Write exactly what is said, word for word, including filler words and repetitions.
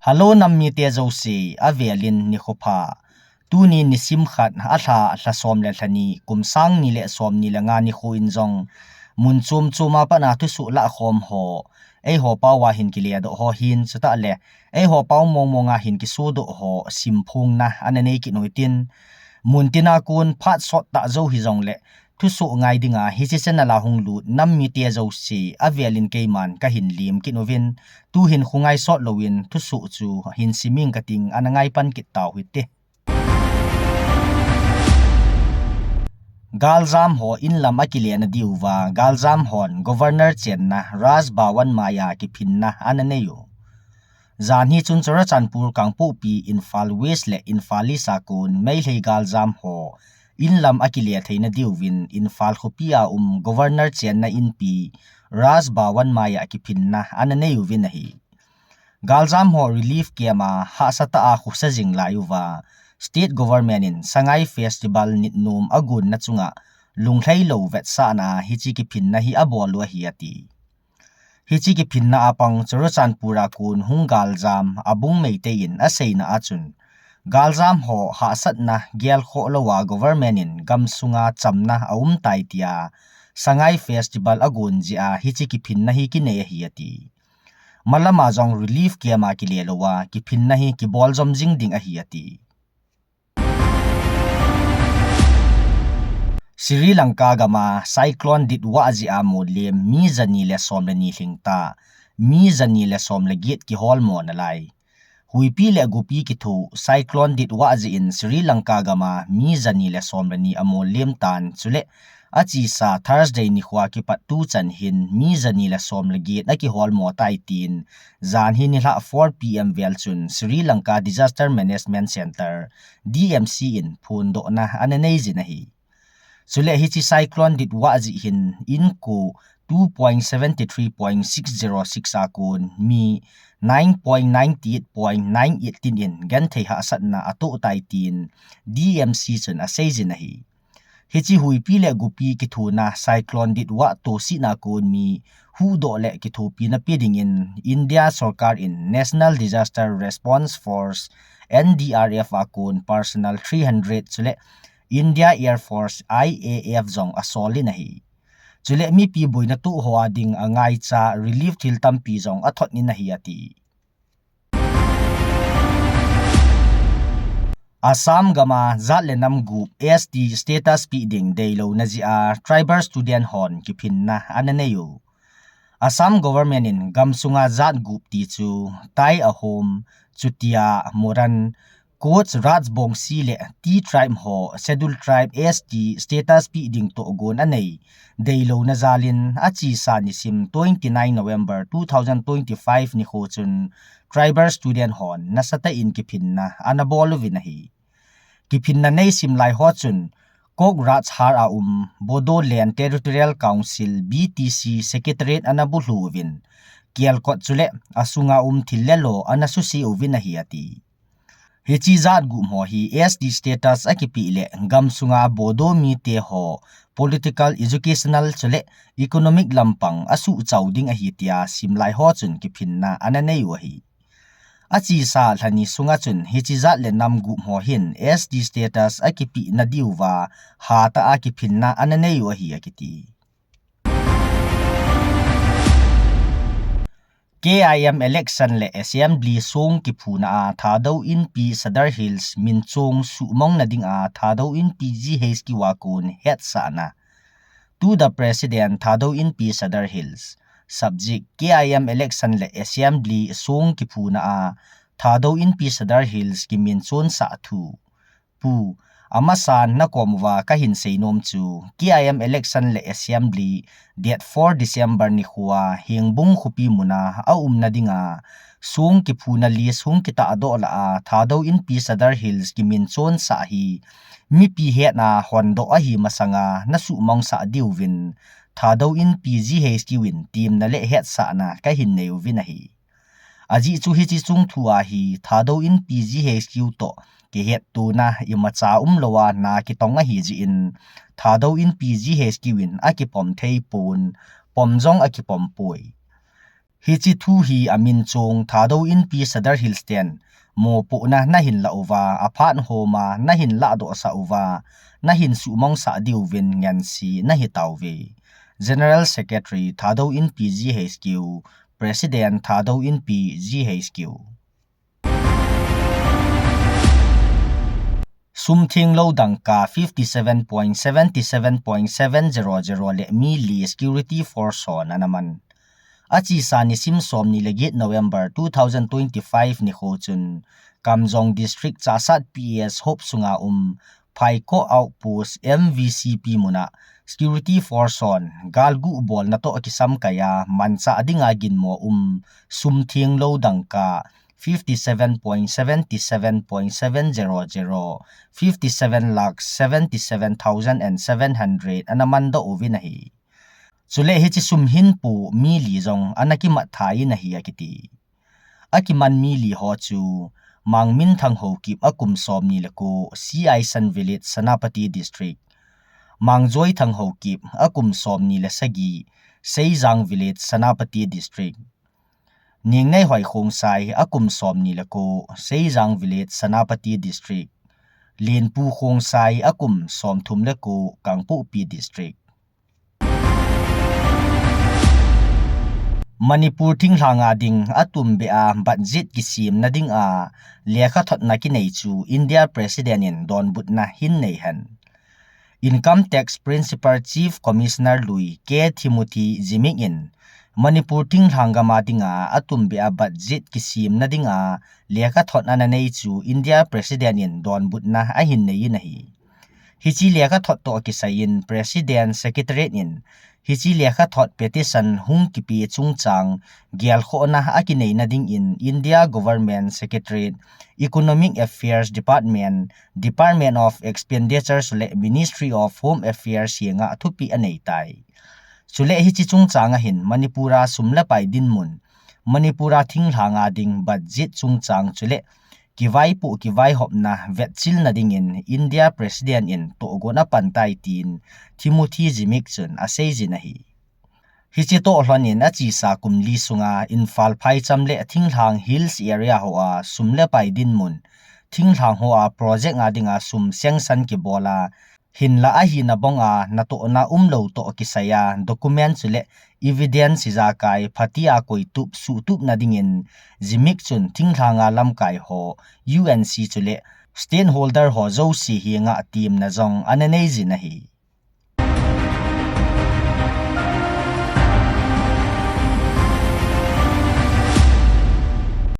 Hello nam mite jouse, avelin nikho pha. Tuni nisim khat, alha, lha som le lha ni, kum sang ni le som ni le nga nikho in jong, mun chom chom a pat a thusoh lahkhom ho, eiho pao a hin kile doh ho hin, chutah le, eiho pao mong mong a hin kisodoh ho, simphongna ana nei kit u hitin, mun tina kon phat sot tah jou hijongle, thusoh ngai dinga hiche channel a hung lut nam mite jouse, avelin keiman kahin lem kit uvin, tuhin khongai sot louvin thusoh chu hin siming kating, ana ngai pan kit tau hite. Galjam ho inlam akile na diuva, galjam hon Governor chenna Raj Bhavan maiya kiphinna ana nei u. Janhi chun Churachandpur, Kangpokpi, Imphal West le Imphal East a kon Meitei galjam ho inlam akile theina diuvin Imphal khopi a um Governor chenna inpi Raj Bhavan maiya kiphinna ana nei uvin ahi. Galjam ho relief camp a hahsa tah a khosa jing lai uva, State Government in Sangai Festival nit nom agonna chunga lunglhai lou vetsahna hiche kiphinna hi abol u ahi ati. Hiche kiphinna a pang Churachandpur a kon hung galjam Abung Meitei in aseina a chun, galjam ho hahsatna gelkhoh louva government in gamsunga chamna aum tai tia Sangai Festival agon jeh a hiche kiphinna hi kinei ahi ati. Malama jong relief camp a kile louva kiphinna hi kibol jom jing ding ahi ati. Sri Lanka gama Cyclone Ditwa jeh a molem mi jani le som le ni lhingta, mi jani le som le get kiholmo nalai. Huipi le gopi kitho Cyclone Ditwa jeh in Sri Lanka gama mi jani le som le ni amolem tan, chule achesa Thursday nikhoa kipat tuchan hin mi jani le som le get akiholmo tai tin, janhi nilhah four P M vel chun Sri Lanka Disaster Management Centre, D M C in phondohna ana nei jin ahi. Chule hiche Cyclone Ditwa jeh hin inko two point seven three point six zero six a kon mi nine point nine eight point nine eight tin in genthei hahsatna atoh tai tin D M C chun asei jin ahi. Hiche huipi le gopi kithona Cyclone Ditwa tosihna kon mi huhdoh le kithopina pe dingin India sorkar in National Disaster Response Force, N D R F a kon personnel three hundred chule India Air Force, I A F jong asolin ahi. Chule mipi boina toh ho a ding angaicha relief thil tampi jong athot in ahi ati. Assam gama jat le nam gup S T status pe ding deilouna jeh a tribal student hon kiphinna ana nei u. Assam government in gamsunga jat gup ti chu Tai, Ahom, Chutia, Moran, Koch, Rajbongsi le Tea Tribe ho Scheduled Tribe S T status pe ding toh gon anei deilouna jalin achesa nisim twenty nine November two thousand twenty five nikho chun tribal student hon nasatah in kiphinna ana bol uvin ahi. Kiphinna nei sim lai ho chun Kokrajhar a um Bodoland Territorial Council, B T C, Secretariat ana bulhu uvin, kelkot chule asunga um thil le lo ana suse uvin ahi ati. Hiche jat gup ho hi S T status akipeh le gamsunga Bodo mite ho political, educational chule economic lampang asuhchao ding ahi tia simlai ho chun kiphinna ana nei u ahi. Achesa lhani sunga chun hiche jat le nam gup ho hin S T status akipehna diuva hatah a kiphinna ana nei u ahi akiti. K I M election le assembly song kiphuna a Thadou Inpi Sadar Hills minchong suhmongna dinga Thadou Inpi G H Q a kon hetsahna. To the President, Thadou Inpi Sadar Hills. Subject, K I M election le assembly song kiphuna a Thadou Inpi Sadar Hills kiminchonsah thu. Pu, amasan nakom uva kahin seinom chu, K I M election le assembly, date four December nikhoa, Hengbung khopi muna aumna dinga, song kiphuna list hung kitahdoh lah a, Thadou Inpi Sadar Hills kiminchonsah hi, mipi hetna hondoh ahi masanga, nasuhmongsah diuvin, Thadou Inpi G H Q in temna le hetsahna kahin nei uvin ahi. Ajeh chu hiche chungthu a hi Thadou Inpi G H Q toh kihettona imacha umlouva na kitong ahi jeh in Thadou Inpi G H Q in akipom thei pon, pom jong akipom poi. Hiche thu hi amin chong Thadou Inpi Sadar Hills ten mopohna nahin lah uva, aphat homa nahin lahdohsah uva, nahin suhmongsah diuvin ngense nahitauve. General Secretary Thadou Inpi G H Q, President Thadou Inpi G H Q. Sum thenglou dangka fifty seven point seventy seven point seven zero zero le mi li security force hon ana man. Achesa nisim somni le get November two thousand twenty-five nikho chun Kamjong District Chassad P S hop sunga um Phaikoh Outpost M V C P muna security force hon galgu bolna toh kisamkaiya manchah dinga ginmo um sum thenglou dangka fifty seven point seventy seven point seven zero zero, fifty seven lakh seventy seven thousand and seven hundred ana mandoh uvin ahi. Chule hiche sum hinpu mi li jong ana kimat tha in ahi akiti. Akiman mi li ho chu Mangminthang Haokip akum somni le ko, Siaisang Village, Senapati District, Mangjoithang Haokip akum somni le sagi, Seijang Village, Senapati District, Nengneihoi Khongsai akum somni le ko, Seijang Village, Senapati District, Lenpu Khongsai akum somthum le ko, Kangpokpi District. Manipur thinglhanga ding atumbeh a budget kisemna dinga lekhathotna kinei chu India President in donbutna hin nei hen. Income Tax Principal Chief Commissioner lui K Timothy Zimik in Manipur thinglhang gama dinga atumbeh a budget kisemna dinga lekhathot ana nei chu India President in donbutna ahin nei in ahi. Hiche lekhathot toh kisai in President Secretariat in hiche lekhathot petition hung kipe chungchang gelkhohna akineina dingin India Government Secretariat, Economic Affairs Department, Department of Expenditure le Ministry of Home Affairs henga thupeh anei tai. Chule hiche chungchang a hin Manipur a sum le pai dinmun, Manipur a thinglhanga ding budget chungchang chule kivaipoh kivaihopna vetchilna dingin India President in tohgon apan tai tin Timothy Zimik chun aseijin ahi. Hiche toh lhonin achesa kum li sunga Imphal phaicham le thinglhang hills area hoa sum le pai dinmun, thinglhang hoa project a dinga sum sanction kibol a, hinlah ahina bonga natohna umlou toh kisaiya document chule evidence ijakai phatea koitup suhtupna dingin Zimik chun thinglhanga lamkai ho U N C chule stakeholder ho jouse henga temna jong ana neijin ahi.